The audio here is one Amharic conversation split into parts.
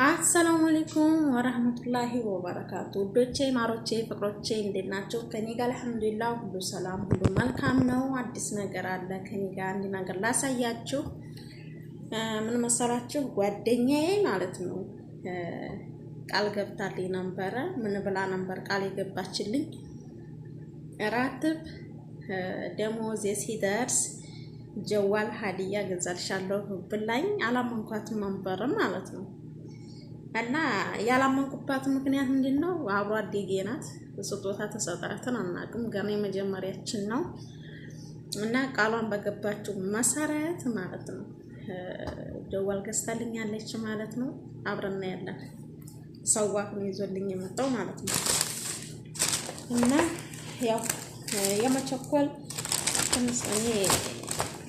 አሰላሙ አለይኩም ወረህመቱላሂ ወበረካቱ። ውዶቼ፣ ማሮቼ፣ ፍቅሮቼ እንዴት ናቸው? ከኔ ጋር አልሐምዱሊላህ ሁሉ ሰላም፣ ሁሉ መልካም ነው። አዲስ ነገር አለ ከኔ ጋር አንድ ነገር ላሳያችሁ። ምን መሰላችሁ? ጓደኛዬ ማለት ነው ቃል ገብታልኝ ነበረ። ምን ብላ ነበር ቃል የገባችልኝ? ራትብ ደሞዜ ሲደርስ ጀዋል ሀዲያ ገዛልሻለሁ ብላኝ አላመንኳትም ነበር ማለት ነው። እና ያላመንኩባት ምክንያት ምንድን ነው? አብሮ አደጌ ናት። ስጦታ ተሰጣትን አናውቅም፣ ገና የመጀመሪያችን ነው። እና ቃሏን በገባችው መሰረት ማለት ነው ጀዋል ገዝታልኛለች ማለት ነው። አብረና ያለን ሰዋክ ነው ይዞልኝ የመጣው ማለት ነው። እና ያው የመቸኮል ትንሽ እኔ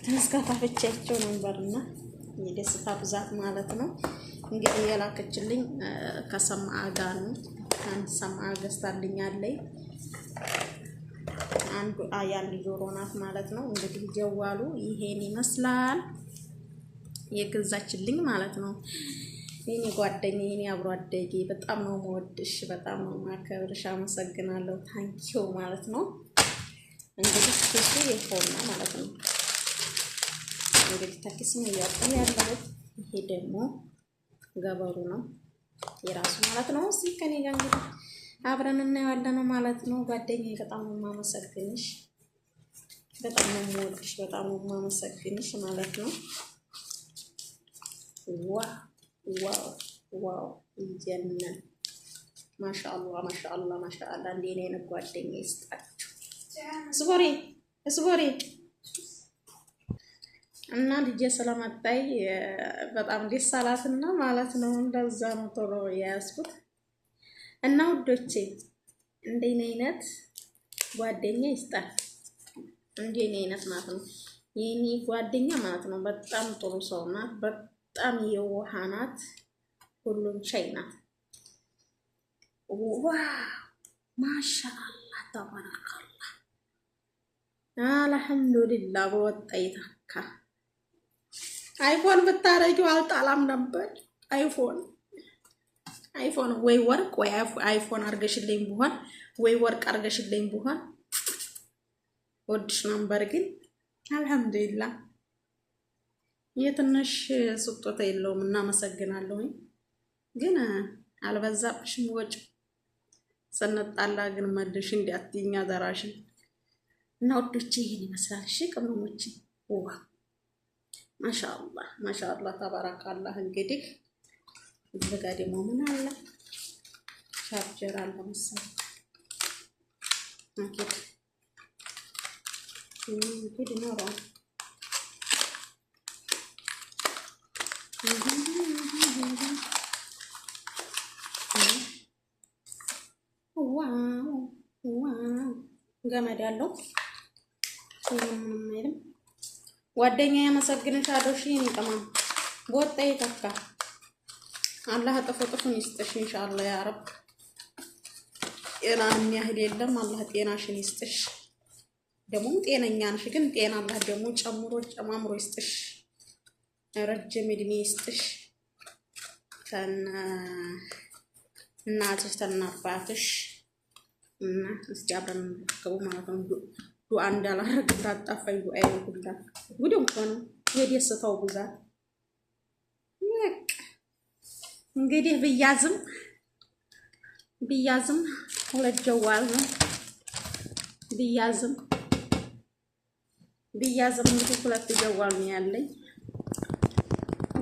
ትንሽ ከፋፍቻቸው ነበርና የደስታ ብዛት ማለት ነው። እንግዲህ የላከችልኝ ከሰማአ ጋር ነው። አንድ ሰማአ ገዝታልኛለች። አንዱ የአንድ ጆሮ ናት ማለት ነው። እንግዲህ ጀዋሉ ይሄን ይመስላል የገዛችልኝ ማለት ነው። የኔ ጓደኛ፣ የኔ አብሮ አደጌ፣ በጣም ነው የምወድሽ፣ በጣም ነው የማከብርሽ። አመሰግናለሁ። Thank you ማለት ነው። እንግዲህ ኪሱ የሆነ ማለት ነው። እንግዲህ ተኪስ ነው እያወጣሁ ያለሁት። ይሄ ደግሞ ገበሩ ነው የራሱ ማለት ነው። እስኪ ከኔ ጋር እንግዲህ አብረን እናየዋለን ማለት ነው። ጓደኛዬ በጣም ነው የማመሰግንሽ፣ በጣም ነው የምወድሽ፣ በጣም ነው የማመሰግንሽ ማለት ነው። Wow wow wow! ይጀነን። ማሻአላ ማሻአላ ማሻአላ። እንዴ አይነት ጓደኛ ይስጣችሁ። ስቦሬ ስቦሬ እና ልጄ ስለመጣይ በጣም ደስ አላትና ማለት ነው። እንደዛ ነው ቶሎ የያዝኩት። እና ውዶቼ እንደኔ አይነት ጓደኛ ይስጣል። እንደኔ አይነት ማለት ነው። የኔ ጓደኛ ማለት ነው። በጣም ጥሩ ሰው ናት። በጣም የዋህ ናት። ሁሉም ቻይ ናት። Wow፣ ማሻአላህ ተባረካላህ፣ አልሐምዱሊላህ። በወጣ ይተካ። አይፎን ብታረጊው አልጣላም ነበር። አይፎን አይፎን ወይ ወርቅ ወይ አይፎን አርገሽልኝ ብሆን፣ ወይ ወርቅ አርገሽልኝ ብሆን ወድሽ ነበር። ግን አልሐምዱሊላህ የትንሽ ስጦታ የለውም። እናመሰግናለሁኝ። ግን አልበዛብሽም ወጪ? ስንጣላ ግን መልሽ እንዲያትይኝ አደራሽን። እና ውዶቼ ይሄን ይመስላል። እሺ ቅመሞች፣ ዋ ማሻአላህ ማሻአላህ ተባረካላህ። እንግዲህ እዚህ ጋር ደግሞ ምን አለ? ቻርጀር አለ መሰለኝ። አኪድ እንግዲህ ይኖረዋል። Wow wow! ገመድ አለው። ምንም አይልም። ጓደኛ ያመሰግንሻለሁ። እሺ የኔ ቅመም በወጣ ይተካ። አላህ እጥፍ እጥፉን ይስጥሽ ኢንሻአላህ ያ ረብ። ጤናን የሚያህል የለም። አላህ ጤናሽን ይስጥሽ። ደግሞም ጤነኛ ነሽ፣ ግን ጤና አላህ ደግሞ ጨምሮ ጨማምሮ ይስጥሽ። ረጅም እድሜ ይስጥሽ። ከነ እናትሽ ከነ አባትሽ። እና እስኪ አብረን እንርከቡ ማለት ነው። ዱአ እንዳላረግ እንዳጣፋኝ ዱአ ሁላ ጉድ እኮ ነው የደስታው ብዛት። በቃ እንግዲህ ብያዝም ብያዝም ሁለት ጀዋል ነው። ብያዝም ብያዝም እንግዲህ ሁለት ጀዋል ነው ያለኝ።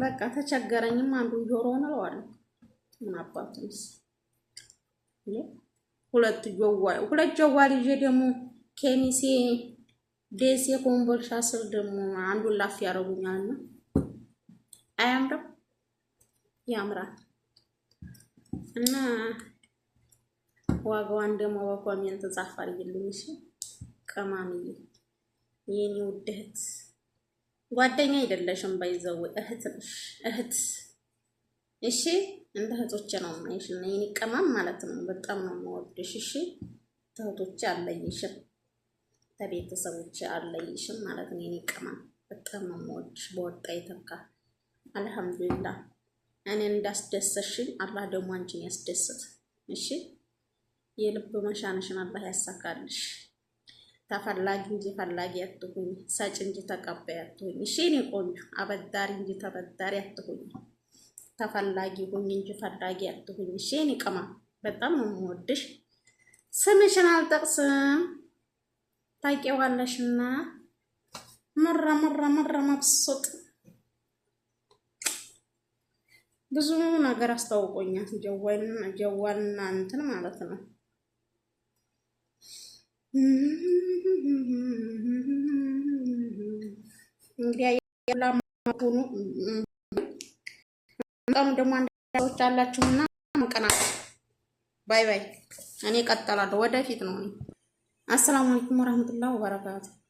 በቃ ተቸገረኝም አንዱ ጆሮውን እለዋለሁ። ምን አባቱንስ ሁለት ጀዋል፣ ሁለት ጀዋል ይዤ ደግሞ ኬሚሴ፣ ደሴ፣ ኮምቦልቻ ስር ደግሞ አንዱን ላፍ ያደርጉኛልና አያምርም? ያምራል። እና ዋጋዋን ደግሞ በ comment ጻፍ አድርጊልኝ። እሺ ቅመምዬ፣ የኔ ውድ እህት፣ ጓደኛ አይደለሽም፣ by the way እህት ነሽ፣ እህት። እሺ እንደ እህቶቼ ነው የማይሽ እና የኔ ቅመም ማለት ነው። በጣም ነው የምወድሽ። እሺ እህቶቼ አለይሽም፣ ከቤተሰቦቼ አለይሽም ማለት ነው። የኔ ቅመም በጣም ነው የምወድሽ። በወጣ ይተካ። አልሐምዱሊላህ። እኔን እንዳስደሰሽኝ አላህ ደግሞ አንቺን ያስደስት። እሺ፣ የልብ መሻንሽን አላህ ያሳካልሽ። ተፈላጊ እንጂ ፈላጊ አትሁኝ፣ ሰጭ እንጂ ተቀባይ አትሁኝ። እሺ የኔ ቆንጆ፣ አበዳሪ እንጂ ተበዳሪ አትሁኝ፣ ተፈላጊ ሁኝ እንጂ ፈላጊ አትሁኝ። እሺ የኔ ቅመም፣ በጣም ነው የምወድሽ። ስምሽን አልጠቅስም ታውቂዋለሽና مرة مرة مرة مبسوط ብዙ ነገር አስታውቆኛል። ጀዋልና እንትን ማለት ነው። እንግዲህ ያላማሁኑ በጣም ደግሞ አንድ ሰዎች አላችሁና መቀናት። Bye bye። እኔ እቀጥላለሁ፣ ወደፊት ነው። السلام عليكم ورحمة الله وبركاته።